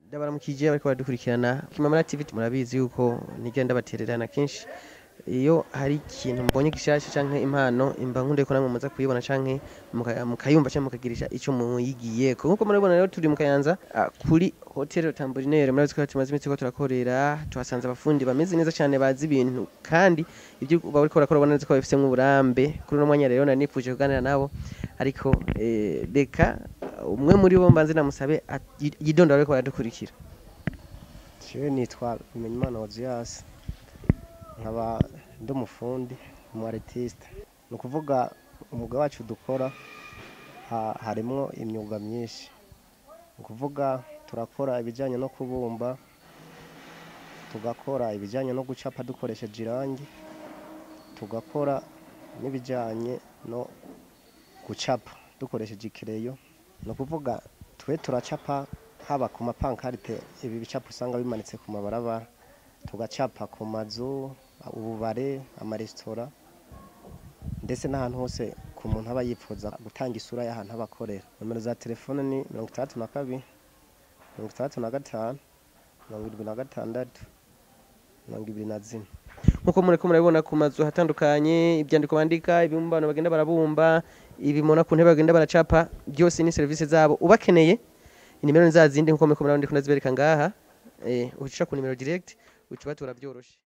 Ndabaramukije bariko baradukurikirana Kimamara TV. Murabizi yuko nigenda ndabatererana kenshi iyo hari ikintu mbonye gishasha canke impano imba nkunde ko namwe muza kuyibona canke mukayumva canke mukagirisha ico muyigiyeko. Nkuko murabibona rero, turi mu Kayanza, kuri Hotel Tambourinaire. Murabizi ko tumaze iminsi ko turakorera, tuhasanze abafundi bameze neza cyane, bazi ibintu, kandi ibyo bariko barakora ubona neza ko babifisemwo uburambe. Kuri uno mwanya rero nari nifuje kuganira nabo, ariko reka umwe muri bo mbanze namusabe yidondora bariko baradukurikira. Jewe nitwa Bimenyimana Ozias, nkaba ndi umufundi, umu artiste. Ni ukuvuga umwuga wacu dukora harimwo imyuga myinshi. Ni ukuvuga turakora ibijyanye no kubumba, tugakora ibijyanye no gucapa dukoresheje irangi, tugakora n'ibijyanye no gucapa dukoresheje ikereyo. Ni ukuvuga twe turacapa haba ku ma pancartes, ibi bicapo usanga bimanitse ku mabarabara, tugacapa ku mazu, ububare, amaresitora, ndetse n'ahantu hose ku muntu aba yifuza gutanga isura y'ahantu aba akorera. Nomero za telefone ni 62, 65, 76, 24. Nkuko muriko murabibona ku mazu hatandukanye, ibyandiko bandika, ibibumbano bagenda barabumba, ibimona ku ntebe bagenda baracapa, byose ni serivisi zabo. Ubakeneye, inimero ni za zindi nkuko muriko murabona, ndiko ndazibereka ngaha. Uca ku nimero direct, uca ubatora byoroshe.